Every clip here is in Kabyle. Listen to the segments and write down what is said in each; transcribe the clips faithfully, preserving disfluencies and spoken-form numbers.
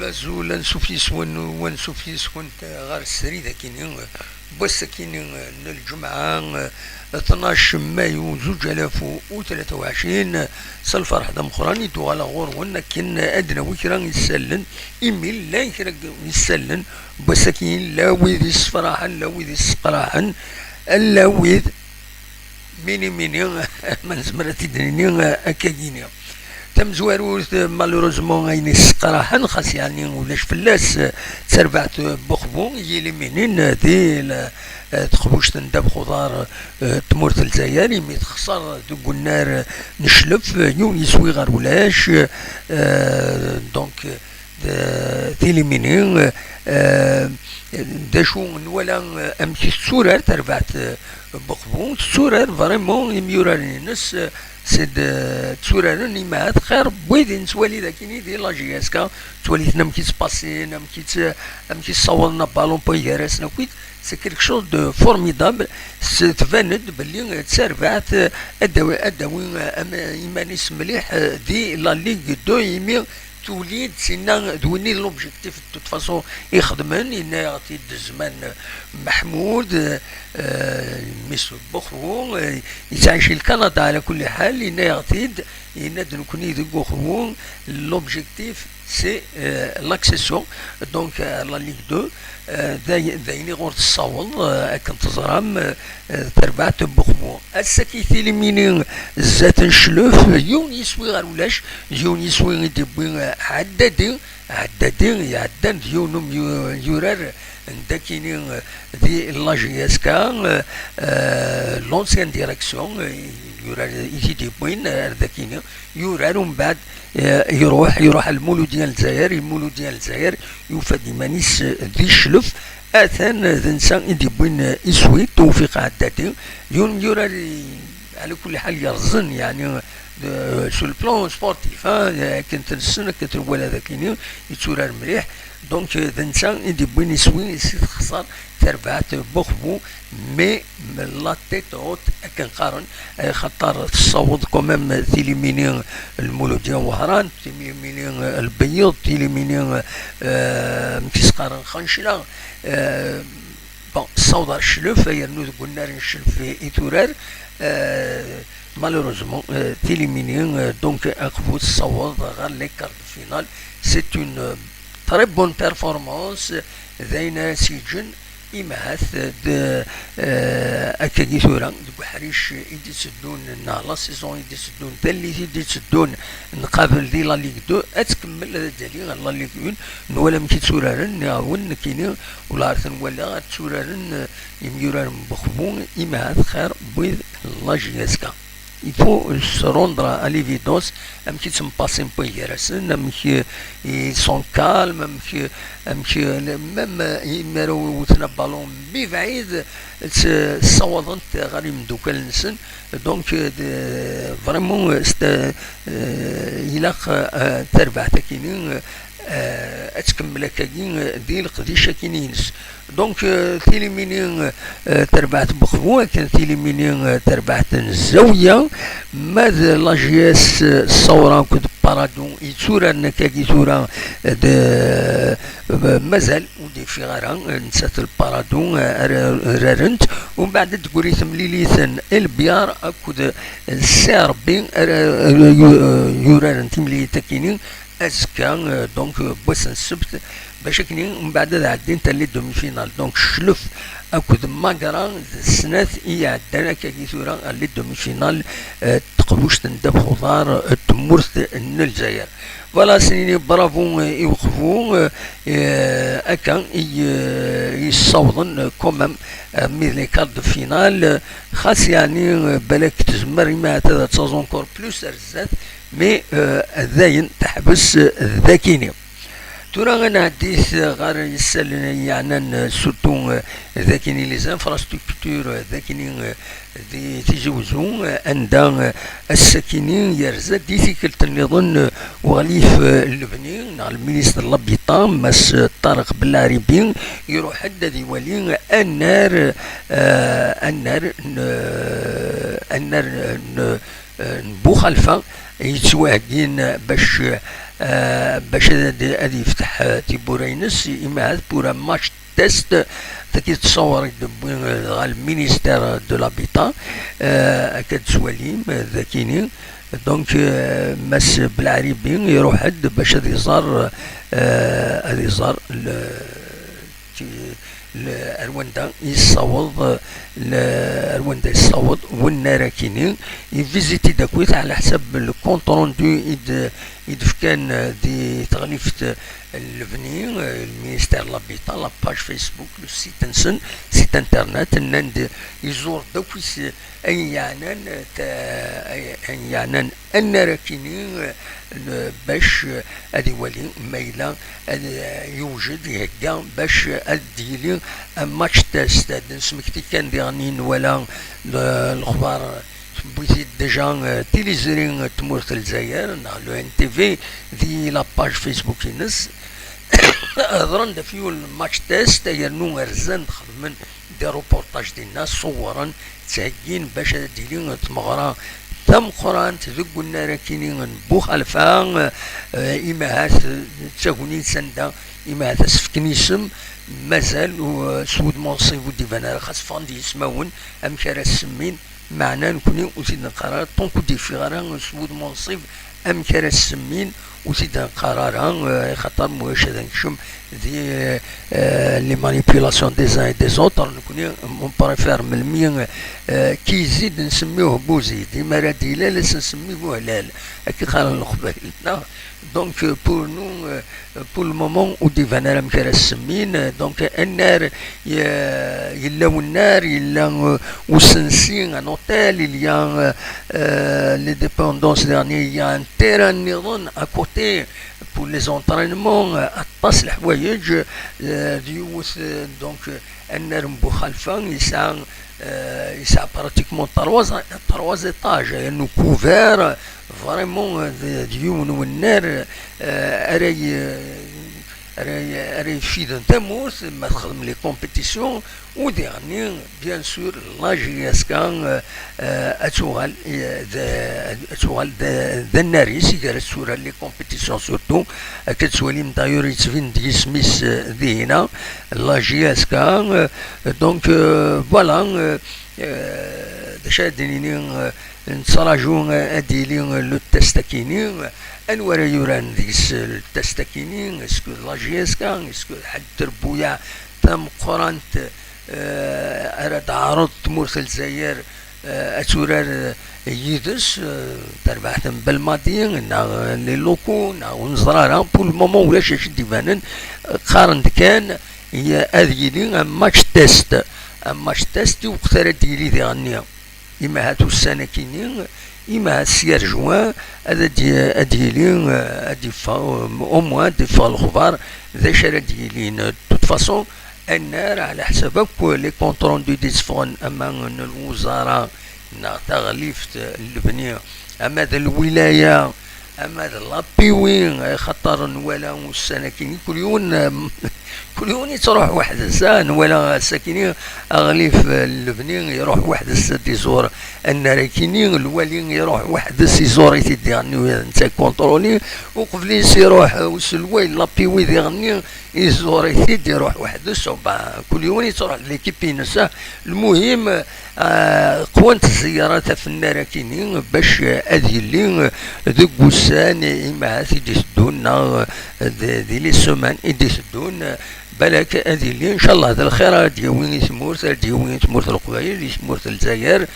Azul, ansuf yes-wen u ansuf yes-went ɣer srid akini n wass akini n lǧemɛa, tnac mayu zuǧ alaf u tlata u ɛecrin. S lferḥ d ameqqran i d-uɣaleɣ ɣur-wen akken ad d-nawi kra n yisallen, imi llan kra n yisallen n wass akini, la wid yessefraḥen, la wid yesseqraḥen, la wid mini mini, ma nezmer ad t-id-nini akkagini. Tamezwarut, malheureusement, ayen yesseqraḥen, xas yeɛni ulac fell-as, d tarbaɛt n Buxbu i yiliminin di la, teqbuct n ddabex uḍar, eh, tmurt n Lezzayer, imi texṣer deg unnar n Cclef, yiwen yiswi ɣer ulac, eh, donc, d tilimini, eh, d acu nwala, eh, amek i tetturar terbaɛt, eh, Buxbu, tetturar vraiment imyuraren-ines, eh, c'est de, tturaren imahat xir n wid i nettwali dagini di la J S K, ttwaliten amek i ttpasin, amek i tt-, amek i ssawḍen aballon n way gar-asen akkit, c'est quelque chose de formidable. S-, tban-d belli d tarbaɛt, eh, ad d-tawi, ad d-tawi, eh, am-, iman-is mliḥ, eh, di la Ligue deux, imi tuli-d, sinna d win i d l'objectif de toute façon i xedmen, yenna-yaɣ-t-id zzman Meḥmud, eh, mmi-s n Buxbu, eh, yettɛici le Canada, ɛla kulli ḥal, yenna-yaɣ-t-id, yenna-d nekkni deg Buxbu, l'objectif c'est, eh, l'accession, donc, eh, la Ligue deux, eh, d ay-, d ayen i ɣur tessaweḍ, eh, akken teẓram, eh, eh, tarbaɛt n Buxbu. Ass-agi tilimini zdat n Cclef, yiwen yiswi ɣer ulac, yiwen yiswi i d-yewwi, eh, Ɛeddadi, Ɛeddadi iɛeddan d yiwen umyu-, yurar n dakini, eh, di la J S K, eh, eh, l'ancienne direction, eh, yurar i t-id-yewwin, eh, ar dakini, yurar umbeɛd, eh, iruḥ, iruḥ ar Lmuludya n Lezzayer, i Lmuludya n Lezzayer yufa-d iman-is, eh, di Cclef, atan, eh, d netta i d-yewwin, eh, iswi, Tewfiq Ɛeddadi, yiwen n yurar i, ɛla kulli ḥal yerẓen, yeɛni, eh, sur le plan sportif, hein, akken t-nessen, akken t-nwala dakini, yetturar mliḥ. Donc, eh, d netta i d-yewwin iswi si texṣer terbaɛt Buxbu, mais la tête haute, akken qqaren, eh, xaṭer tessaweḍ quand même tilimini n Lmuludya n Wehran, tilimini n Lbeyyeḍ, tilimini, eh, amek i s-qqaren, Xancla, eh, bon, tessaweḍ ar Cclef, yernu deg unnar n Cclef i, i turar, eh, malheureusement, eh, tilimini, eh, donc, Buxbu tessaweḍ ɣer les quarts de finale. C'est une, euh, très bonne performance, d ayen ara s-yeǧǧen imahat d, eh, akkagi tura, deg uḥric i d-itteddun, neɣ la saison i d-itteddun, tallit i d-itteddun, nqabel di la Ligue deux, ad tkemmel, ad d-tali ɣer la Ligue un, nwala amek i tturaren, nniɣ-awen nekkini, ula ar ten-walaɣ ad tturaren, eh, imyuraren n Buxbu, imahat xir n wid n la J S K. Il faut se rendre à l'évidence, amek i ttemppassin n way gar-asen, amek, eh, ils sont calmes, amek, amek, eh, même, eh, imi ara wten aballon mebɛid, tt-, ssawaḍen-t ɣer imeddukal-nsen. Donc, eh, de, vraiment, eh, c'est, eh, ilaq, eh, tarbaɛt akini, eh, ad tkemmel akkagi, eh, di leqdic akini-ines. Donc, euh, tilimini, euh, terbaɛt n Buxbu, akken tilimini, euh, terbaɛt n Zawiya, ma d la J S, euh, Ṣṣawra akked Paradou, yetturaren akkagi tura, euh, d, euh, mazal ur d-yeffiɣ ara, euh, nettat d Paradou, euh, ara rarent, umbeɛd ad d-tegri temlilit n El Biar akked, euh, Sserbi, ara, euh, yu-, euh, yuraren timlilit akini, azekka, euh, donc, euh, wass n ssebt, bac akken umbeɛd ad ɛeddint ar les demi-finales. Donc, Cclef akked Magra d snat i iɛeddan akkagi tura ar les demi-finales, euh, teqbuct n ddabex uḍar, euh, n tmurt n Lezzayer. Voilà, s-nini bravo, euh, i Uqbu, euh, euh, akka i, euh, i ssawḍen, euh, quand même, euh, mi d les quarts de finale, euh, xas yeɛni, euh, balak tezmer imahat ad taẓ encore plus ar zdat, mais, euh, dayen teḥbes, euh, dakini. Tura ad nɛeddit, euh, ɣer yisallen ay yeɛnan, euh, surtout, euh, dakini les infrastructures, euh, dakini, euh, di Tizi Wezzu, euh, anda, euh, ass-akini yerza-d i tikkelt nniḍen, euh, uɣlif, euh, n lebni, neɣ le ministre de l'Habitat, Mass, euh, Ṭareq Bellaɛribi, iruḥ-d ad iwali annar, euh, annar n, euh, annar n, euh, n Buxalfa yettwaheggin bac, euh, eh, bac ad, ad yefteḥ, eh, tiwwura-ines, imi ahat pour un match test, tagi d ttṣawar i d-wwi, eh, ɣer le ministère de l'habitat, eh, akka d-twalim, eh, d akini. Donc, eh, Mass Belɛribi iruḥ-d bac ad iẓer, eh, ad iẓer le, ti-, le, ar wanda yessaweḍ, le, ar wanda yessaweḍ wennar akini, iviziti-d akkit ɛla ḥsab le compte rendu i d-, i d-fkan, eh, di teɣlift, eh, n lebni, eh, le ministère de l'habitat, la page Facebook, le site-nsen, site internet, nnan-d iẓur-d akk is-, ayen yeɛnan, eh, ta-, ay-, ayen yeɛnan annar akini, eh, bac, eh, ad iwali ma yella ad, eh, yewjed, ihegga bac ad d-yili un match test. Ad d-nesmekti kan diɣen i nwala le-, lexbar tewwi-t-id déjà, eh, tiliẓri n tmurt n Lezzayer neɣ le N T V di la page Facebook-ines. Hedren-d ɣef yiwen match test, yernu rzan-d xedmen des reportages dinna, ṣewwren, ttheggin bac ad d-tili tmeɣra tameqqrant deg unnar akini n Buxalfa, eh, imi ahat d tagnit sanda, imi ahat ad s-fken isem, mazal, eh, s wudem unṣib ur d-iban ara, xas ffɣen-d yismawen, amek ara s-semmin, meɛna nekni ur t-id-neqqar ara, tant ur d-yeffiɣ ara s wudem unṣib amek ara s-semmin, ur t-id-neqqar ara, eh, axaṭer ma ulac ad nekcem di, eh, les manipulations des uns et des autres, nekni on préfère melmi, eh, ki yezzi-d nsemmi uhbuz-id, imi ara d-ilal ad s-nsemmi buhlal, akka i qqaren Leqbayel, neɣ? Donc, euh, pour nous, euh, pour le moment, ur d-iban ara amek ara s-semmin. Donc, annar, y-, yella wennar, yella, euh, usensi, un hôtel, il y a, euh, euh, les dépendances dernier, il y a un terrain niḍen à côté pour les entraînements, euh, aṭas leḥwayeǧ, euh, d yiwet, euh, donc, euh, annar n Buxalfa yesɛa, euh, yesɛa pratiquement trois, trois étages, un couvert, vraiment, euh, d, d yiwen wennar, euh, ara y-, ara y-, ara yeffiden tamurt ma txedm les compétitions, u diɣenni, bien sûr, la J S K, euh, euh, ad tuɣal, euh, d, ad tuɣal d, d annar-is i gar ad tura les compétitions surtout, akka tettwalim d'ailleurs yettbin-d yisem-is, euh, dihina, la J S K, euh, donc, euh, voilà, euh, euh, d acu ara d-nini, euh, nettraǧu, euh, ad d-yili, euh, le test akini, euh, anwa ara yuraren deg-s, euh, le test akini, est-ce que d la J S K, est-ce que d ḥedd trebbuyaɛ tameqqrant, euh, ara d-teɛreḍ tmurt n Lezzayer, euh, ad turar, euh, yid-s, euh, tarbaɛt n Belmadi, neɣ, euh, les locaux, neɣ ur neẓri ara, pour le moment ulac acu d-ibanen, euh, qqaren-d kan, i-, ad yili un match test, un match test i weqt ara d-yili diɣenni. Imi ahat ussan akini, imi ahat s yir juin, ad, ad, ad yili, eh, ad yeffeɣ, eh, au moins ad yeffeɣ lexbar d acu ara d-yilin. De toute façon, annar, ɛla ḥsab akk les comptes rendus d-itteffɣen, ama n lwezara, neɣ taɣlift n lebni, ama d lwilaya, ama d la P W, axaṭer nwala ussan-agi, kul yiwen, kul yiwen yettruḥ weḥd-s, ah, nwala ass-agi aɣlif, eh, n lebni iruḥ weḥd-s ad d-iẓur annar-agi, lwali iruḥ weḥd-s iẓur-it-id diɣenni, netta ikunṭruli, uqbel-is iruḥ, eh, uselway n la P W diɣenni iẓur-it-id, iruḥ weḥd-s, oh, ben, kul yiwen yettruḥ d l'équipe-ines, ah, lmuhim, Ah, qwant zziyara tafennar akini bac, eh, ad yili, eh, deg wussan, eh, imahat i d-iteddun neɣ, eh, d-, di les semaines i d-iteddun, eh, balak ad yili, ncallah, d lxir ara d-yawi i tmurt, ara d-yawi i tmurt n Leqbayel, i tmurt n Lezzayer.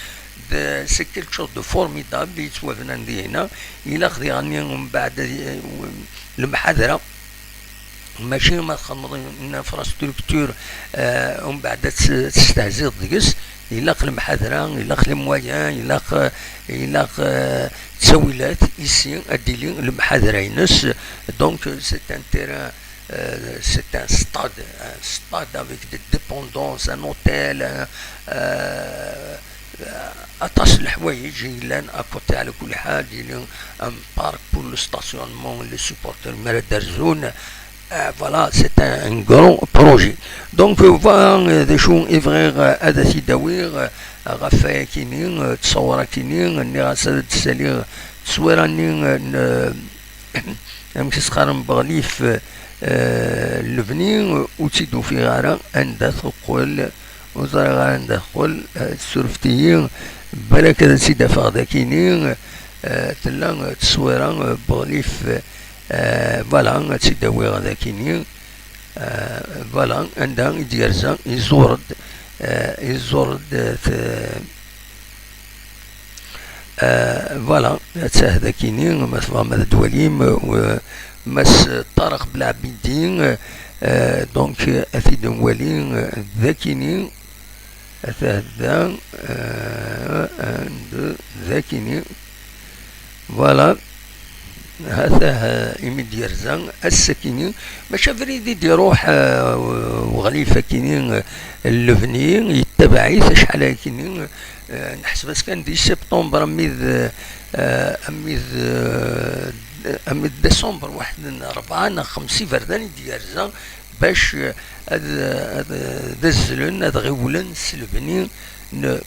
D, c'est quelque chose de formidable i yettwabnan dihina. Ilaq diɣenni umbeɛd ad y-, lemḥadra. Mačči ma txedmeḍ une infrastructure, euh, umbeɛd ad tt-, ad testehziḍ deg-s, ilaq lemḥadra, ilaq les moyens, ilaq, ilaq, euh, ttawilat, ici ad d-tili lemḥadra-ines. Donc, c'est un terrain, euh, c'est un stade, un stade avec des dépendances, un hôtel, un, euh, Aṭas n leḥwayeǧ i yellan à côté, ɛla kulli ḥal, yili un parc pour le stationnement, les supporters mi ara d-rzun. Euh, voilà, c'est un, un grand projet. Donc, euh, voilà, euh, d acu i bɣiɣ, euh, ad t-id-awiɣ, euh, ɣef wayakini, euh, ttṣawar-akini, nniɣ-as ad d-ssaliɣ tteswira-nni, euh, n, euh, amek i s-qqaren, Beɣlif, eh, Lebni, ur tt-id-ufiɣ ara anda teqqel, ur ẓriɣ ara anda teqqel, eh, surfet-iyi, balak ad tt-id-afeɣ dakini, eh, tella, eh, tteswira, eh, Beɣlif, eh, voilà, ad tt-id-awiɣ dakini, eh, voilà, anda i d-yerza, iẓur-d, eh, iẓur-d, eh, t-, Eh, voilà, attah dakini, ma tebɣam ad d-twalim, eh, Mass Ṭareq Belɛbidi, eh, donc, eh, ad t-id-nwali, eh, dakini, attah da, eh, and dakini, voilà, hatah, eh, imi d-yerza, ass-akini, maca abrid i d-iruḥ, eh, uɣlif akini, eh, Lebni, yettabaɛ-it acḥal akini, Eh, neḥseb-as kan di septembre, amid, eh, amid, eh, amid décembre, waḥed n rebɛa neɣ xems iberdan i d-yerza bac, eh, ad, ad, ad azzlen, ad ɣiwlen s Lebni n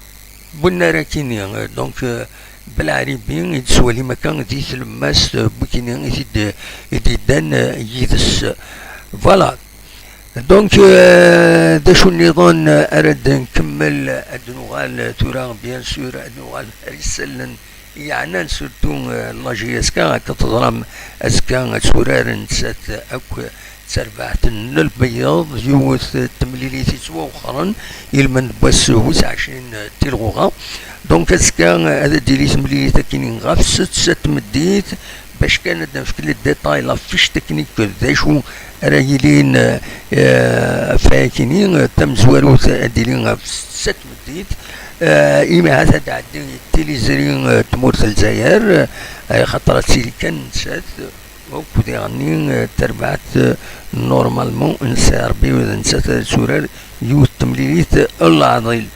Bunnar akini. Eh, donc, eh, Belɛribi i d-teswalim akka di tlemmast, eh, n wikini i t-id-, i d-iddan, eh, yid-s. Voilà. Donc, euh, d acu nniḍen ara d-nkemmel, ad nuɣal tura, bien sûr, ad nuɣal ar isallen yeɛnan, surtout, euh, la J S K, akka teẓram, azekka ad turar nettat akk d terbaɛt n Lbeyyeḍ, yiwet n temlilit yettwawexxren, ilmend n wass wis ɛecrin tilɣuɣa. Donc, azekka ad d-tili temlilit akkin ɣef setta n tmeddit, bac kan ad nefk le détail, la fiche technique, d acu ara yilin, eh, ɣef wayakini, eh, tamezwarut ad d-tili ɣef setta n tmeddit, eh, imi ahat ad d-tɛeddi tiliẓri, eh, n tmurt n Lezzayer, eh, axaṭer ad tili kan nettat, akked diɣenni, eh, terbaɛt, eh, normalement, nesɛa Rebbi d nettat ad turar yiwet n temlilit n leɛḍil.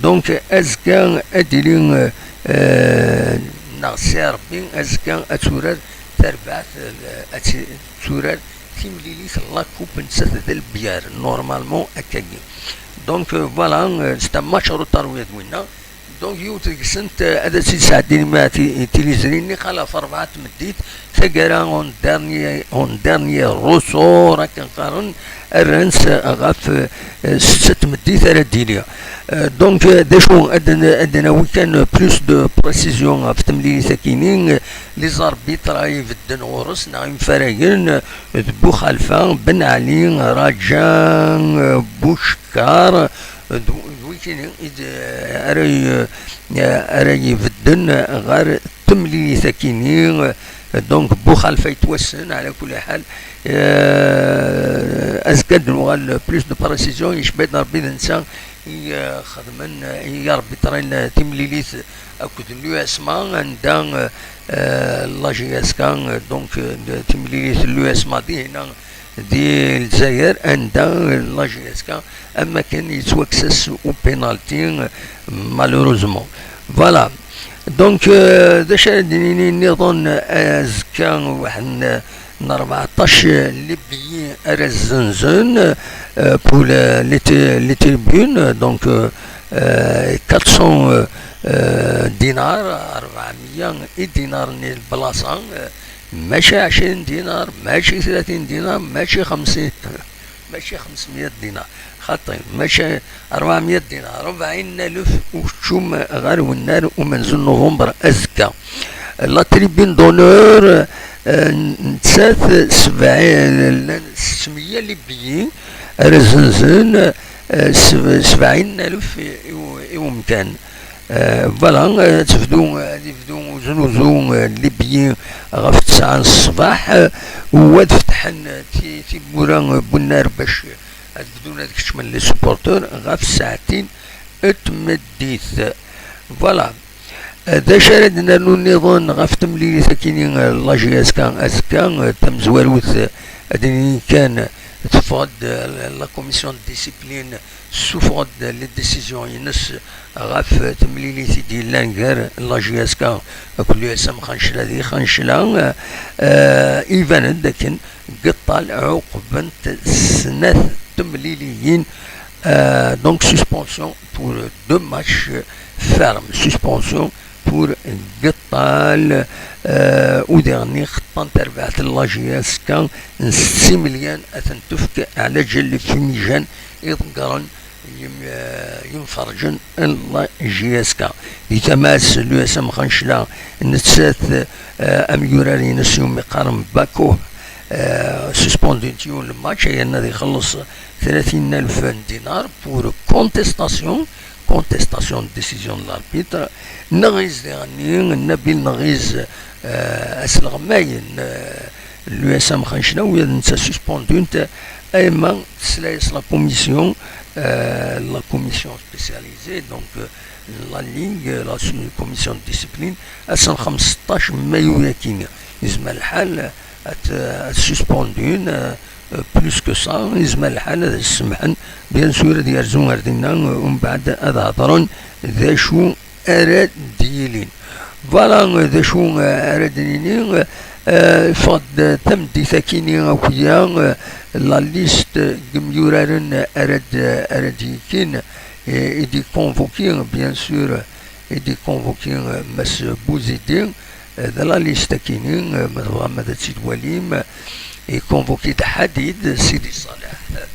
Donc, azekka ad d-tili, eh, neɣ sɛa Rebbi, azekka ad turar terbaɛt, eh, ad t-, turar timlilit n la coupe nettat d Lbeyyeḍ, normalement, akkagi. Donc, euh, voilà, euh, c'est un match retard, wi d winna. Donc, yiwet deg-sent, euh, ad tt-id-sɛeddin ma ti-, tiliẓri-nni, xala f rebɛa n tmeddit, taggara en dernier, en dernier ressort, akken qqaren, rran-tt ɣef, euh, setta n tmeddit ara d-tili. Euh, donc, euh, d acu, ad n-, ad nawi kan plus de précision ɣef temlilit-akini, euh, les arbitres ay ibedden ɣur-s, neɣ imfaragen, euh, d Buxalfa, Ben Ali, Raja, euh, Buckar, euh, d, d wikini i d, euh, ara y-, euh, ara ibedden ɣer temlilit-akini, euh, donc Buxalfa yettwassen, ɛla kulli ḥal, euh, azekka ad nuɣal plus de précision, yecba-d Rebbi d netta i, euh, xedmen, euh, i arbitren, euh, timlilit akked l'U S M A, anda, euh, euh, la J S K, euh, donc, euh, de, timlilit l'U S M A dihin, di Lezzayer, anda, euh, la J S K, am akken yettwakkes-as u penalty, euh, malheureusement. Voilà. Donc, euh, d acu ara d-nini nniḍen, euh, azekka, waḥed n, n rbeɛṭac, euh, Libyen ara zzenzen, euh, pour le, les tri-, les tribunes, donc, euh, euh, quatre cents, euh, euh, dinars, rebɛemya i dinaren i lblaṣa, euh, mačči ɛecrin dinar, mačči tlatin dinar, mačči xemsin, mačči xemsemya dinar, xaṭi, mačči rebɛemya dinar, rebɛin alef ukeččum ɣer wennar umenzu n Nuvember azekka. La tribune d'honneur, euh, nettat sebɛin, llan settemya Libyen ara zzenzen, euh, seb-, sebɛin alef i, i, i umkan. Euh, voilà, euh, ad tebdu, euh, ad yebdu uznuzu, euh, Libyen ɣef tesɛa n ṣṣbeḥ, euh, u ad fetḥen, euh, ti-, tiwwura, euh, n wennar bac ad bdun ad keččmen les supporters ɣef ssaɛtin n tmeddit. Voilà. Euh, d acu ara d-nernu nniḍen ɣef temlilit-akini, euh, la J S K azekka, euh, tamezwarut, euh, ad d-nini kan, teffeɣ-d, euh, la commission de discipline, tessufeɣ-d les décisions-ines ɣef temlilit i d-yellan gar la J S K akked l'U S M Xancla di Xancla. Euh, iban-d akken deg ṭṭal ɛuqbent snat temliliyin, euh, donc suspension pour deux matchs fermes, suspension ur geṭṭal, eh, u diɣen xeṭṭan tarbaɛt n la J S K n setta imelyan ad ten-tefk ɛla ǧal n fimijan iḍeggren yim-, eh, yimferǧen n la J S K. Di tama-s, l'U S M Xancla, nettat, eh, amyurar-ines yumi qqaren Bako, eh, suspendent yiwen lmatch, ayen ad ixelleṣ tlatin alef n dinar pour contestation, contestation de décision de l'arbitre, Nɣiz diɣenni, Nabil Nɣiz, eh, asleɣmay n, eh, l'U S M Xancla, u netta suspendent, ayma tesla-yas la commission, eh, la commission spécialisée, donc, eh, la ligue, la su-, commission de discipline, ass n xemseṭṭac mayu-yaki, yezmer lḥal ad t-, ad suspendun, eh, plus que ça, yezmer lḥal ad as-semḥen, bien sûr, ad yerzu ar dinna, eh, umbeɛd ad hedren d acu ara d-yilin. Voilà, eh, d acu, eh, ara d-nini, eh, eh, ffeɣ-d tameddit-akini akk-ya, eh, la liste n yimyuraren ara d-, ara d-yekkin, eh, i d-ikonvoki, bien sûr, i d-ikonvoki, eh, Mass Bouzidi, eh, d la liste-akini, eh, ma tebɣam ad tt-id-twalim, eh, ikonvoki-d Ḥadid, Sidi Ṣaleḥ,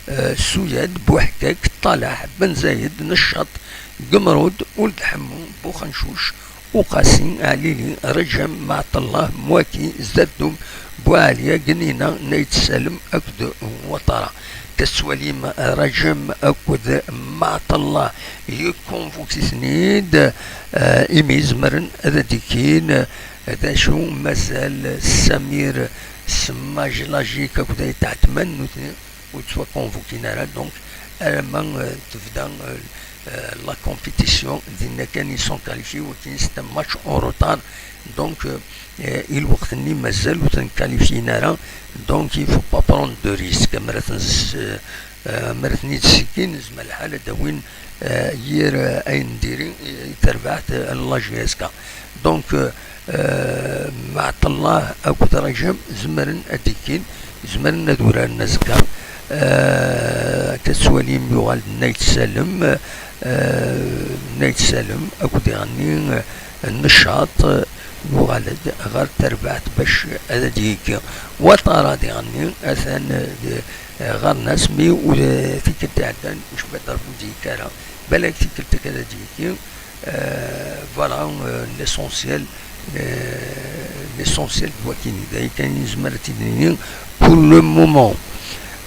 eh, Suyad, Buḥkak, Ṭalaḥ, Ben Zayed, Neccaṭ, Gemrud, Uld Ḥemmu, Buxencuc, Uqasi, Ɛlili, Rajem, Maɛṭellah, Mwaki, Zerdum, Buɛaliya, Gnina, Nayt Salem akked Watara. Tettwalim Rajem akked Maɛṭellah, yekkonvukiten-id, eh, imi zemren ad d-ikkin, eh, d acu mazal Samir Smajlajik akked Ayt Ɛetman, nutni ur ttwakonvukin ara, donc, alamma, eh, tebda, eh, eh, la compétition, dinna kan ils sont qualifiés, wakin c'est un match en retard, donc, eh, eh, i lweqt-nni mazal ur ten-qualifien ara, donc il faut pas prendre de risque, mi ara ten-, eh, eh, mi ara ten-id-ssikkin, yezmer lḥal ad d-awin, eh, yir, eh, ayen n diri, eh, i terbaɛt, eh, n la J S K. Donc, eh, eh, Maɛṭellah akked Rajem zemren ad d-ikkin, zemren ad uraren azekka. Eh, akka tettwalim yuɣal-d Nayt Salem, eh, Nayt Salem akked iɣenni, eh, Neccaṭ, eh, yuɣal-d ɣer terbaɛt bac ad d-yekki. Watara diɣenni atan, eh, ɣer-nas, mi ur, eh, tikkelt iɛeddan ur cbaṭ ur d-yekki ara. Balak tikkelt akka ad d-yekki. Euh, voilà, euh, l'essentiel, euh, l'essentiel d wakin, d aya kan i nezmer ad t-id-nini pour le moment.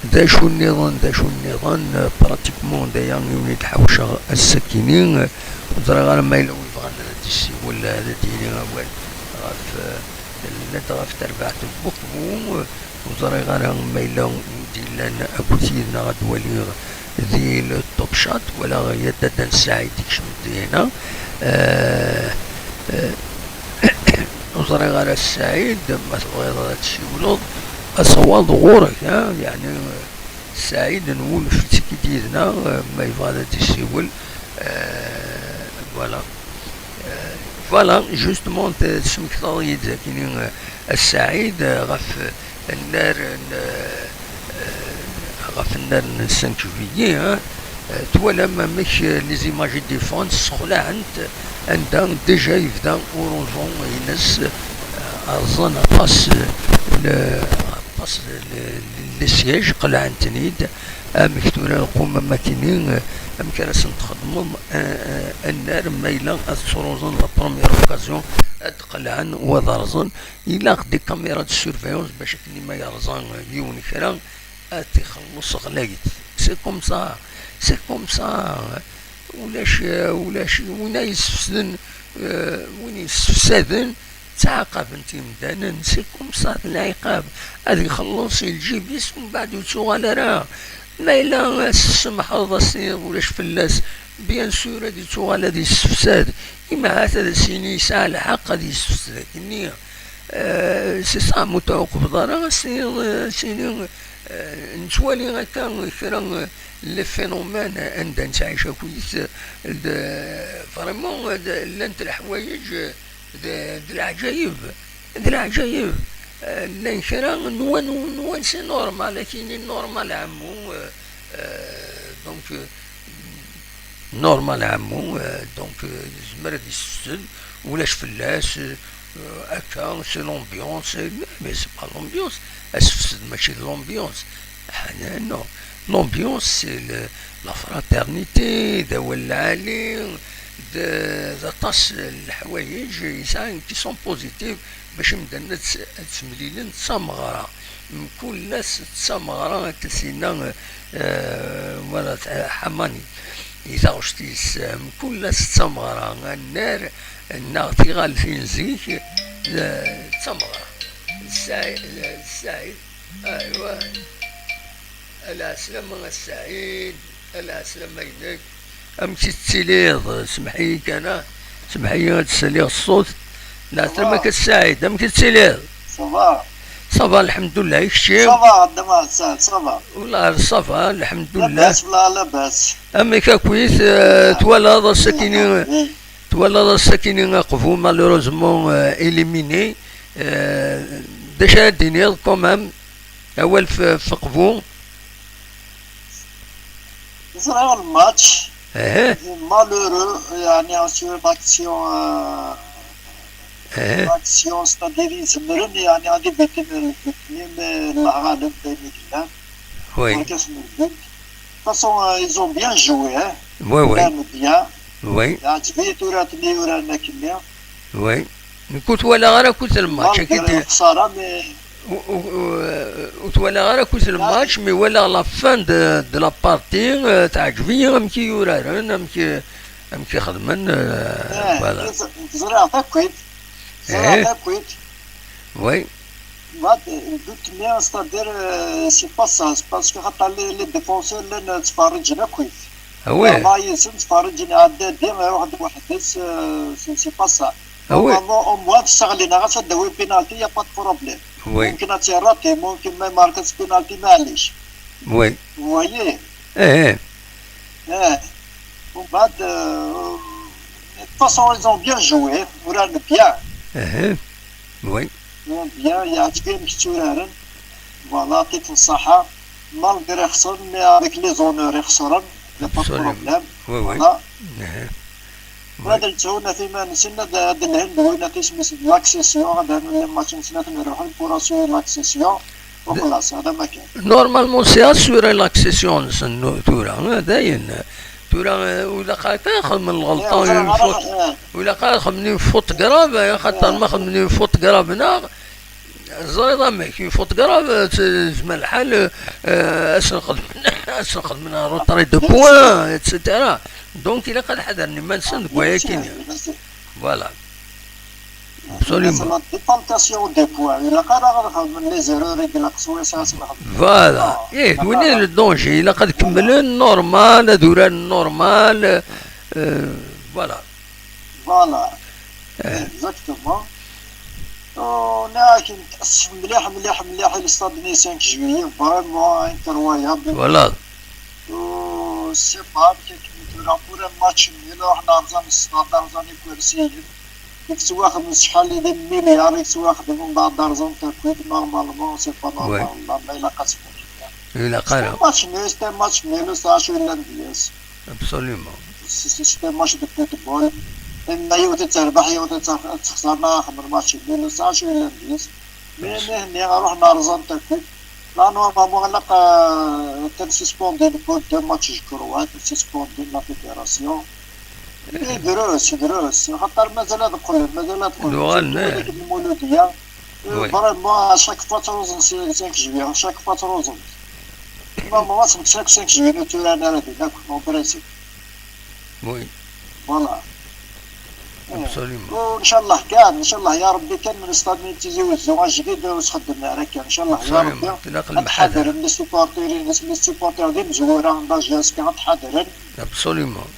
D acu nniḍen, d acu nniḍen, euh, pratiquement d aya i wen-id-ḥawceɣ ass-akini, euh, ur ẓriɣ ara ma yella wi bɣan ad d-yessiwel, ad d-yini awal ɣef, euh, llant ɣef terbaɛt n Buqbu, euh, Ur ẓriɣ ara ma yella wi d-yellan akked-i neɣ ad waliɣ di le top chat, walaɣ ya Dada n Saɛid ikcem-d dina. Eh, eh, ur ẓriɣ ara Saɛid, ma tebɣiḍ ad tessiwleḍ, asawaḍ ɣur-k, ha? Yeɛni, Saɛid n Wulef, ttekki-d yid-neɣ, eh, ma yebɣa ad d-yessiwel. Eh, voilà. Eh, voilà, justement, t-, tesmektaḍ-iyi-d akini, eh, a Saɛid, eh, ɣef, eh, nnar n, eh, eh, ɣef nnar n cinq juillet, hein. Eh, twalam amek, eh, les images i d-yeffɣen ssexlaɛent, anda déjà yebda uruzun-ines, eh, rẓan aṭas, eh, le-, aṭas le-, le-, les sièges, qelɛen-ten-id. Amek tura lqum am akini, eh, amek ara sen-txedmeḍ, eh, eh, annar ma yella ad ttruẓen la première occasion, ad d-qelɛen u ad rẓen? Ilaq des caméras de surveillance bac akken ma yerẓa yiwen kra, ad t-ixelleṣ ɣlayet. C'est comme ça, c'est comme ça. Ulac, ulac win ay yessefsden, eh, win yessefsaden, ttɛaqaben-t imdanen, c'est comme ça, d lɛiqab. Ad ixelleṣ i lǧib-is, mbeɛd ur yettuɣal ara. Ma yella ad s-tsemḥeḍ, ad s-tiniḍ ulac fell-as, bien sûr ad yettuɣal ad yessefsad. Imɛat ad as-yini yesɛa lḥeqq ad yessefsed akkenni. Euh, c'est ça, ma ur tɛuqbeḍ ara, ad s-tiniḍ, euh, ad s-yini, euh, nettwali akka kra, euh, les phénomènes anda nettɛic akkit, euh, d, vraiment, euh, d, llant leḥwayeǧ, euh, d, d leɛǧayeb, d leɛǧayeb. Euh, llan kra nwan, nwan c'est normal, akini normal ɛemmu, euh, euh, donc, euh, Normal, ɛemmu, euh, donc, euh, yezmer ad yessefsed, ulac fell-as, euh, akka, c'est l'ambiance, euh, mais c'est pas l'ambiance, asefsed mačči d l'ambiance. Ah, non, l'ambiance, c'est le, la fraternité, d awal lɛali, d, d aṭas n leḥwayeǧ yesɛan qui sont positifs bac imdanen ad s-, ad semlilen d tameɣra. Mkul ass d tameɣra, akka s-yenna, euh, wala t-, Ḥamani, i taɣect-is, mkul ass d tameɣra, annar neɣ tiɣaltin zik, d, d tameɣra. D Saɛid, d Saɛid, aywa, ala ɛeslama a Saɛid, ala ɛeslama-inek. Amek i tettiliḍ? Semmeḥ-iyi kan, ah. Semmeḥ-iyi ad d-saliɣ ṣṣut. Lɛeslama-k a Saɛid, amek i tettiliḍ? Ça va. Ça va, lḥemdullah, i kečči? Ça va, Dda Mɛessad, ça va. Wellah, ça va, lḥemdullah. Labas, wellah, labas. Amek akkit, euh, twalaḍ ass-akini, twalaḍ ass-akini aqbu, malheureusement, euh, éliminé. Euh, d acu ara d-tiniḍ, quand même? Awal f-, f-, aqbu. Ẓriɣ lmatch. Malheureux, yeɛni, sur l'action, euh, l'action, c'est-à-dire, izemren, yeɛni, ad ibiten lbut-nni, mais Llah ɣaleb, d ayen i yellan. Oui. Berka-sen lbut. De toute façon, euh, ils ont bien joué, hein. Oui, oui. Llan bien. Oui. Yeɛǧeb-iyi tura akken i uran akkenni. Oui. Nekk ur twalaɣ ara akk lmatch, malgré lexsara, mais ur, ur, ur, ur twalaɣ ara akk lmatch, mais walaɣ la fin de, de la partie, euh, teɛǧeb-iyi amek i uraren, amek, amek i xedmen, euh, voilà. Ẓriɣ takwit, ẓriɣ takwit. Oui. But, but me, c'est-à-dire, euh, c'est pas ça, c'est parce que xaṭer les, les défenseurs llan ttferriǧen akkit. Ah ouais. Yerḍa yis-sen, ttferriǧen, iɛedda-d, iruḥ-d weḥd-s, euh, c'est, c'est pas ça. Ah ouais. Normalement, au moins, tesseɣli-aɣ-as ad d-tawi penalty, y a pas de problème. Oui. Mumkin ad tt-irrati, mumkin ma imarka-tt penalty, maɛlic. Oui. Vous voyez? Eh, eh. Eh. Umbeɛd, euh, de toute façon, ils ont bien joué, uran bien. Eh, eh. Oui. Uran bien, yeɛǧeb-iyi amek tturaren. Voilà, yɛṭik ṣṣeḥḥa. Malgré xesren, mais avec les honneurs i xesren, y a pas de problème. Oui, oui. Voilà. Eh. Ad ltehun at iman-nsen, ad, ad lhin d win at isem-is d l'accession, ad rnun les matchs-nsen ad ten-ruḥen pour assurer l'accession. Wa xlaṣ, hada ma kan. Normalement, c'est assuré l'accession-nsen, nu-, tura, eh, dayen. Tura, eh, ur ilaq ara xedmen lɣelṭa, une faute, ur ilaq ara xedmen une faute grave, eh, xaṭer ma xedmen une faute grave, neɣ, ẓriḍ amek, une faute grave, eh, t-, tezmer lḥal, eh, ad sen-xedmen, ad sen-xedmen un retrait de points, et cetera. Donc, ilaq ad ḥadren iman-nsen deg waya-kini. Voilà. Absolument. La détentation des points. Ilaq ara ad xedmen les erreurs i ilaq swayes ad xedmen. Voilà. Eh, d win i le danger. Ilaq ad kemmlen normal, ad uraren normal. Euh, voilà. Voilà. Eh. Exactement. Oh, neɣ akken, mliḥ, mliḥ, mliḥ, i le stade-nni cinq juillet, vraiment incroyable. Voilà. Oh, c'est pas, akken tura, pour un match nul, ruḥen rẓan ṣṣeḥ, rẓan ikersiyen. I yettwaxdem s acḥal d milliards i yettwaxdem, mbeɛd rẓan takwit, normalement, c'est pas normal. Oui. Wallah, ma ilaq ad tfehmem. Ilaq ara. C'est un match nul, c'est un match nul, c'est acu yellan deg-s. Absolument. C'est, c'est, c'est un match de football. Imma yiwet ad terbeḥ, yiwet ad tex-, ad texser, ma axdem match nul, c'est acu yellan deg-s. Mais, mais, mais, ruḥen rẓan takwit. Là, normalement, ilaq, euh, ad ten-suspendin pour deux matchs, je crois, ad ten-suspendin la fédération. Mais drus, drus. Xaṭer mazal ad qqlen, mazal ad qqlen. Uɣalen, eh. Dak Lmuludya. Euh, oui. Vraiment, à chaque fois, ttruẓen cinq juillet, à chaque fois, ttruẓen. Normalement, c'est cinq juillet, ur tturan ara din akk, en principe. Oui. Voilà. Absolument. Eh, ncallah kan, ncallah, ya Rebbi kan, le stade n Tizi Ouzou ajdid ur s-xeddmen ara kan, ncallah, ya Rebbi. Absolument. Ad ḥadren les supporters, les supporters d imezwura n la J S K, ad ḥadren. Absolument.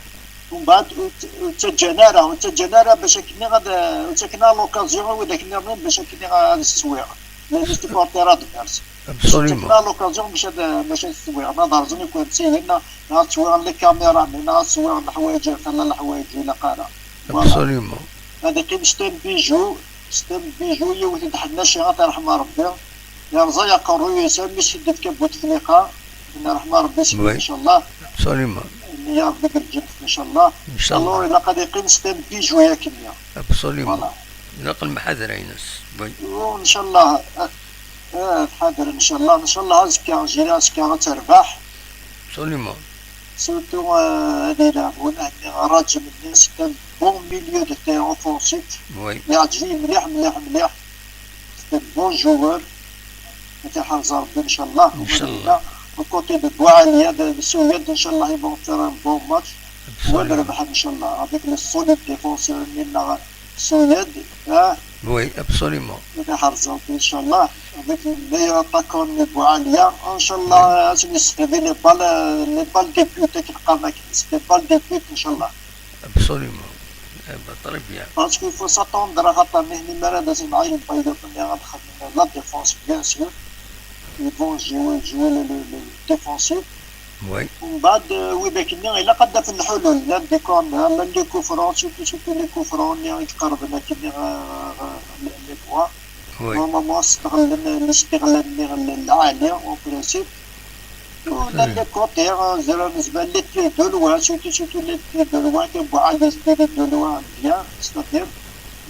Umbeɛd ur tt-, ur ttaǧǧan ara, ur ttaǧǧan ara bac akken ad, ur ttaken ara l'occasion i widak nniḍen bac akken ad sswiɣ. Les supporters adverses. Absolument. Ur ttaken ara l'occasion bac ad, bac ad sswiɣ. Ma ad rẓen ikersiyen, neɣ ad swiɣ les caméras, neɣ ad swiɣ leḥwayeǧ, xalla leḥwayeǧ ur ilaq ara. Voilà. Absolument. Ad iqqim, c'est un bijou, c'est un bijou, yiwet n tḥennaci, ad t-yerḥem Rebbi. Yerẓa aqerruy-is, armi s-id-tefka Butefliqa. Ad yerḥem Rebbi s-, oui, ncallah. Absolument. Nniya deg lǧennet, ncallah. Ncallah. Alors, ilaq ad iqqim, c'est un bijou yakkenni. Absolument. Voilà. Ilaq lemḥadra-ines. Oui. Ncallah. Ah, ah, tḥader, ncallah. Ncallah azekka, jiri azekka ad terbeḥ. Absolument. Surtout, ah, ad ilɛeb win-nni, Raǧem-nni, c'est un bon milieu de terrain offensif. Oui. Yeɛǧeb-iyi mliḥ, mliḥ, mliḥ. C'est un bon joueur. Ad t-iḥrez Rebbi, ncallah. Ncallah. Au côté de Boualia, de, de Souyad, ncallah, ils vont faire un bon match. Absolument. Wa ad rebḥen, ncallah, avec le solide défenseur-nni-nneɣ Souyad, ah. Oui, absolument. Ad t-iḥrez Rebbi, ncallah. Avec le meilleur attaquant-nni Boualia, ncallah, oui, ad sen-yesservi les balles, les balles de but, akken qqaren akken, les balles de but, ncallah. Absolument. Eh ben, très bien. Parce qu'il faut s'attendre, axaṭer nitni mi ara d-asen lbayduṭ-nni ad xedmen la défense, bien sûr. Ils vont jouer, jouer le, le, le défensif. Oui. Mbeɛd, euh, widak-nni, ilaq ad d-afen lḥulul, la des corners, la les coups francs, surtout, surtout les coups francs-nni i iqerben akkenni ɣer, ɣer, ɣer les, les bois. Oui. Normalement, sseɣlen, istiɣlal-nni lɛali, en principe. Ula d les côtés, hein, zra, les tirs de loin, surtout, surtout les tirs de loin, que Boualia tire de loin, bien, c'est-à-dire,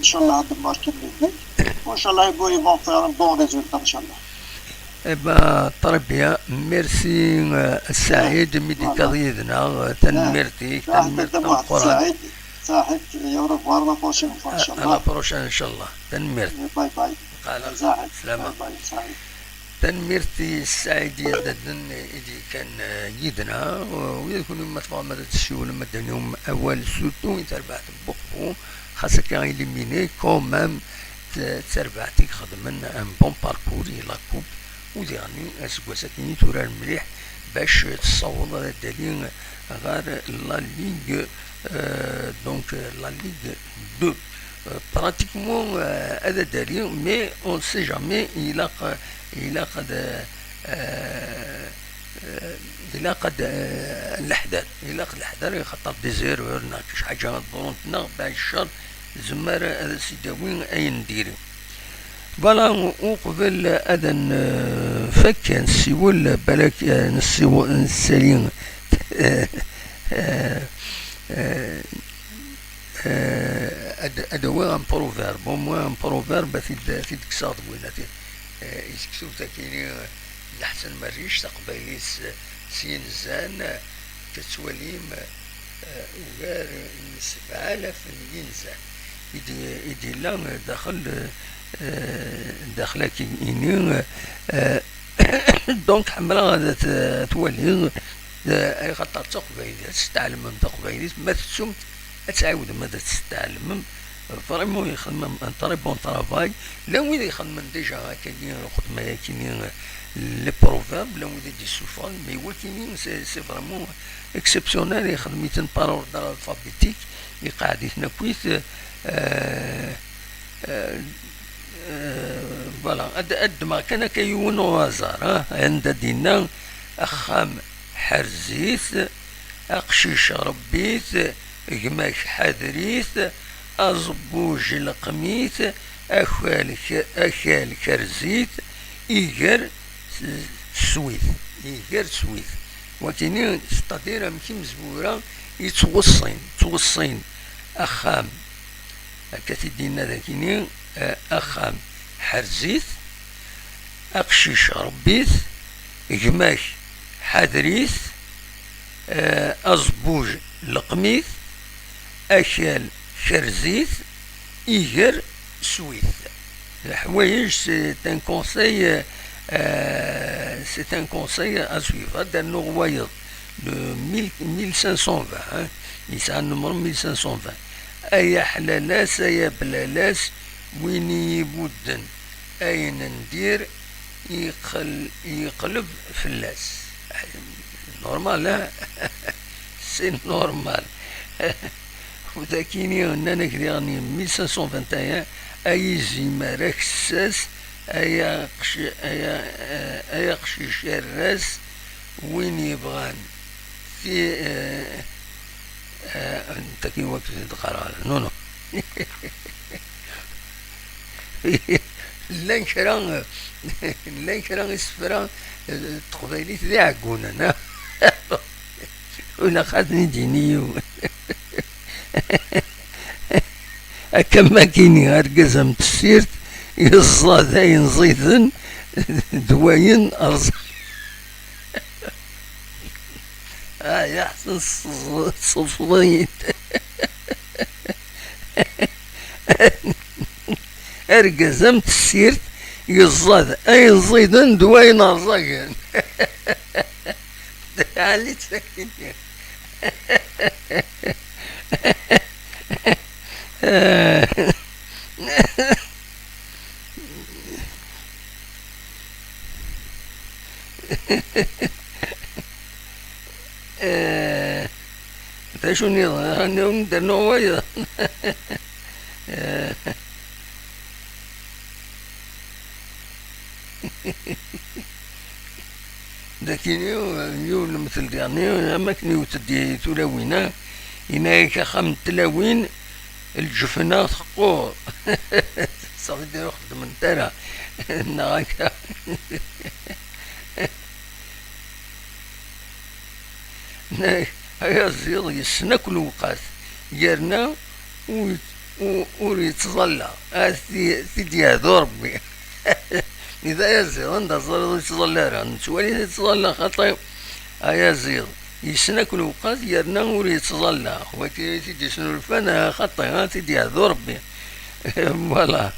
ncallah, ad marquer le but. Ncallah, ils vont, ils vont faire un bon résultat, ncallah. Eh ben, très bien. Merci, euh, Saïd, mi d-tekkaḍ yid-neɣ. Tanemmirt-ik, tanemmirt tameqqrant. Saïd, au revoir, la prochaine fois, ncallah. À la prochaine, ncallah. Tanemmirt. Bye bye. Ala, Saïd, slama. Bye bye, Saïd. Tanemmirt i Saɛid Yadaden i d-yekkan, eh, yid-neɣ. Eh, ula d kunwi ma tebɣam ad d-tessiwlem, ad d-tanim awal, surtout i terbaɛt n Buqbu, xas akka éliminé, quand même, d, d tarbaɛt i ixedmen un bon parcours i la coupe, u diɣen aseggas-agi i turar mliḥ bac tessaweḍ ad d-tali ɣer la Ligue, eh, donc, la Ligue deux. Euh, pratiquement, euh, ad d-tali, mais on ne sait jamais, ilaq, ilaq ad, euh, euh, ilaq ad, euh, leḥder, ilaq leḥder, xaṭer des erreurs neɣ kečč ḥaǧa ad ḍrunt neɣ baɛd ccer, tzemmer ad as-idawi ayen n diri. Voilà, uqbel ad nfak, nessiwel, balak, euh, nessiwel, nessali, euh, euh, Eh, ad, ad awiɣ un proverbe, au moins un proverbe, ad t-id, ad t-id-kkseɣ deg win, ad t-, eh, i tektub takini, eh, n Ḥsen Merric, taqbaylit s, s yinzan, eh, tettwalim, eh, ugar n sebɛa alaf n yinzan i d-, i d-yella daxel, eh, daxel akini, eh, donc ḥemmleɣ ad t-, twaliɣ, eh, axaṭer d taqbaylit, ad testeɛlmem taqbaylit, ma tettum ad tɛiwdem ad tt-tɛelmem. Vraiment, yexdem un très bon travail. Llan wid ixedmen déjà akkagi lxedma-yakini, les proverbes, llan wid i d-isuffɣen, mais wakini, c'est, c'est vraiment exceptionnel, ixdem-iten par ordre alphabétique, iqeɛɛed-iten akkit, euh, euh, euh, voilà, ad, ad ddmeɣ kan akka yiwen au hasard, ah, anda d-yenna, axxam ḥrez-it, aqcic ṛebbi-t, gma-k ḥader-it, aẓebbuj leqqem-it, akal k-, akal kerz-it, iger s-, swi-t, iger swi-t. Wakini, c'est-à-dire amek imezwura yettweṣṣin, ttweṣṣin axxam, akka t-id-yenna dakini, eh, axxam ḥrez-it, aqcic ṛebbi-t, gma-k ḥader-it, eh, aẓebbuj leqqem-it, akal kerz-it, iger swi-t. Leḥwayeǧ, c'est un conseil, euh, euh, c'est un conseil à suivre. Ad d-rnuɣ wayeḍ, le mille, mille cinq cent vingt, hein. Yesɛa nnumru mille cinq cent vingt. Ay aḥlalas, ay ablalas, win i ibudden ayen n dir, yeql-, yeqleb fell-as. Normal, hein? C'est normal. U dakini, nnan-ak diɣen mille cinq cent vingt et un, ay izimer akessas, ay aqci-, ay a-, ay aqcic arras, win yebɣan ti-, eh, eh, netta kan wak d-qqareɣ ara. Non, non. Llan kra, llan kra isefra, eh, n teqbaylit d iɛeggunen, ah. Ilaq ad ten-id-yini yiwen. Akka ma kini argaz am tessirt, yeẓẓa d ayen ẓiden d wayen rẓ-, ah, ya ḥsen s-, s-, s-, Argaz am tessirt, yeẓẓad ayen ẓiden d wayen rẓagen. Ɛli ttfakini. Eh, d acu nniḍen? Aniwen d-rnuɣ wayeḍ? Eh, d akini, yiwen lemtel diɣni, am akken iwet-d i tulawin-a, yenna-yak axxam n tlawin, lǧefna teqqur. Safi d ur xeddment ara. Neɣ akka. Ayaziḍ yessen akk lewqat, yerna ur, ur, ur yettẓalla. A t-, t-id-yehdu Rebbi. D ayaziḍ, anda ẓriḍ ur yettẓalla ara? Nettwali yettẓalla xaṭi. Ayaziḍ yessen akk lewqat, yerna ur yettẓalla. Wagi i t-id-yesnulfan, xaṭi, a t-id-yehdu Rebbi. Voilà.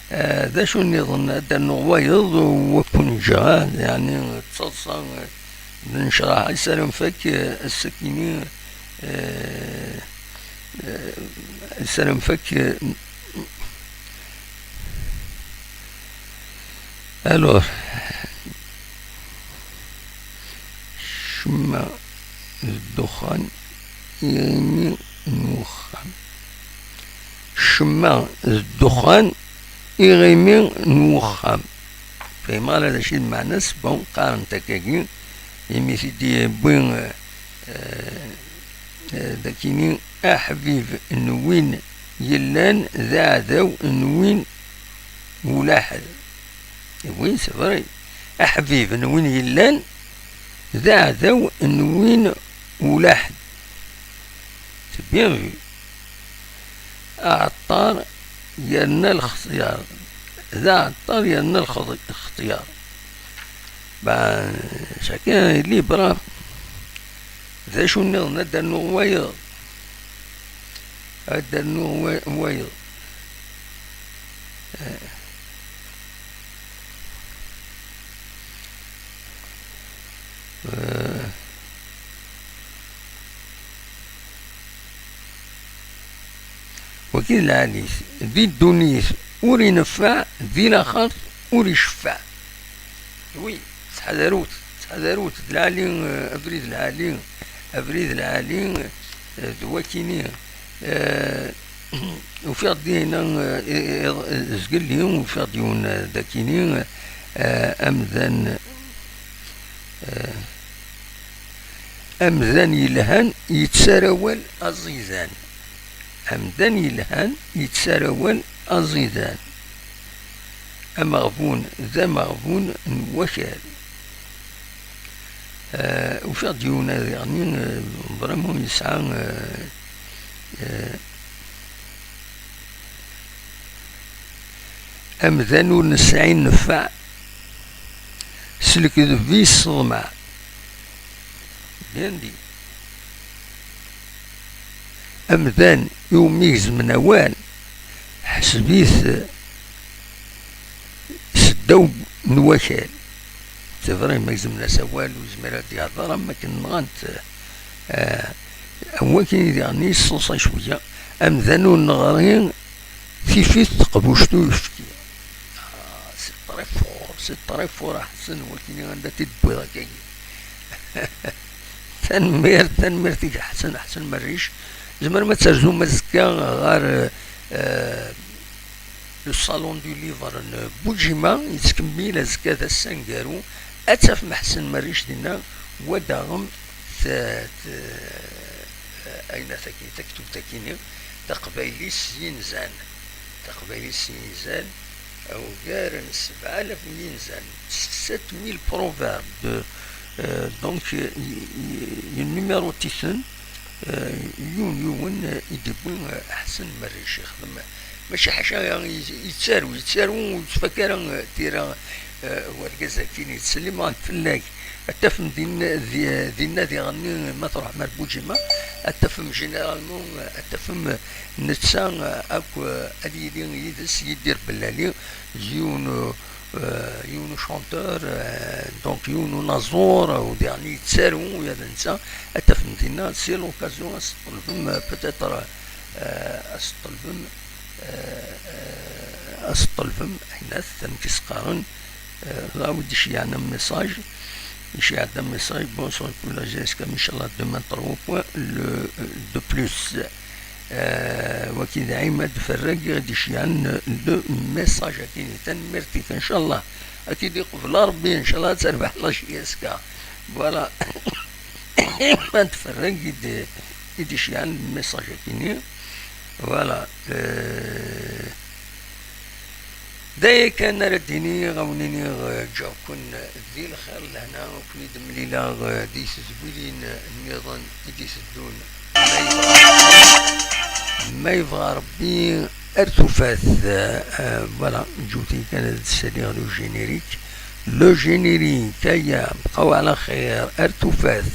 Eh, d acu nniḍen? Ad d-rnuɣ wayeḍ, u ad ken-ǧǧeɣ, ah, yeɛni d taḍsa, eh, d nnecraḥa. Yessaram fak, eh, ass-akini, eh, eh, yessaram fak, eh, alors, ccemma d ddexxan, iɣimi n wexxam. Ccemma d ddexxan, iɣimi n wexxam. Fehmeɣ ala d acu i d lmeɛna-s, bon, qqaren-t akkagi, imi t-id-yewwi, eh, eh, d akini, aḥbib n win yellan d aɛdaw n win ulaḥed. Oui, c'est vrai. Aḥbib n win yellan d aɛdaw n win ulaḥed. C'est bien vu. Aɛeṭṭar yerna lextyar. D aɛeṭṭar yerna lxeḍ-, lextyar. Ben, chacun est libre, hein. D acu nniḍen, ad d-rnuɣ wayeḍ? Ad d-rnuɣ wa-, wayeḍ. Eh. Eh. Wagi d lɛali-s. Di ddunit ur ineffeɛ, di laxert ur iceffeɛ. Oui, ttḥadarut, ttḥadarut, d lɛali, eh, abrid lɛali, abrid lɛali, eh, d wakini. Eh, ufiɣ-d dinna, eh, eh, eh, zgelli, ufiɣ-d yiwen, eh, d akini, eh, amdan, eh, amdan yelhan yettar awal aẓidan. Amdan yelhan yettar awal aẓidan. Ameɣbun d ameɣbun n wakal. Eh, ufiɣ-d yiwen diɣen, eh, vraiment yesɛa, eh, eh, amdan ur nesɛi nnfeɛ, s lekdeb i yesseḍmeɛ. Bien dit. Amdan iwumi gezmen awal, ḥseb-it seddaw n wakal. C'est vrai, ma gezmen-as awal, ur yezmir ad d-yehder, am wakken nɣan-t, eh, am wakken i diɣen yesseḍsay cwiya. Amdan ur neɣri, tifit teqbuct uyefki. Ah, c'est très fort, c'est très fort, a Ḥsen, wakini anda t-id-tewwiḍ akkagi. Tanemmirt, tanemmirt-ik a Ḥsen, a Ḥsen Merric. Tzemrem ad terzum azekka ɣer, eh, le Salon du Livre n Bujima, yettkemmil azekka d ass aneggaru. Ad tafem Ḥsen Merric dinna, wa daɣen t-, t-, ayen ataki, taktubt-akini, Taqbaylit s yinzan. Taqbaylit s yinzan, ugar n sebɛa alaf n yinzan, sept mille proverbes de, Euh, donc, euh, y- y- y- numéro-iten, euh, yiwen yiwen, euh, i d-yewwi, euh, Ḥsen Merric, ixdem, mačči ḥaca, euh, y- yettaru, yettaru, ur yettfak ara, euh, tira, euh, wergaz-agi yettsellim ɣef fell-ak. Ad tafem din, di- dinna diɣenni, ma truḥem ar Bujima, ad tafem généralement, euh, ad tafem, euh, netta, euh, akk, euh, ad yili yid-s Yidir Bellali, yiwen, euh, euh, yiwen u chanteur, euh, donc yiwen unaẓur, euh, u diɣen yettaru, u ya d netta, ad tafem dinna, c'est l'occasion, ad s-tṭelbem, euh, peut-être, euh, ad s-tṭelbem, euh, euh, ad s-tṭelbem, ayen at, amek i s-qqaren, euh, ɣa wi d-iceyyɛen am message, iceyyɛ-d am message, bonsoir, pour la G S K, inchallah, demain, trois points, le, euh, de plus. Euh, waki d Ɛimad Ferrag i d-iceyyɛen le message-agi-nni. Tanemmirt-ik, ncallah. Ad k-id-iqbel Ṛebbi, ncallah ad terbeḥ la G S K. Voilà. Ɛimad Ferrag i d-, i d-iceyyɛen le message-agi-nni. Voilà. Euh, d aya kan ara d-iniɣ, a wen-iniɣ, eh, ǧǧiɣ-ken di lxir, lehna, u ken-id-mlileɣ, eh, di tedwilin, eh, nniḍen i d-iteddun. Ma yebɣa, ma yebɣa Ṛebbi, ar tufat. Eh, eh, voilà, ǧǧut-iyi kan ad d-ssaliɣ le générique. Le générique, aya, bqaw ɛla xir, ar tufat.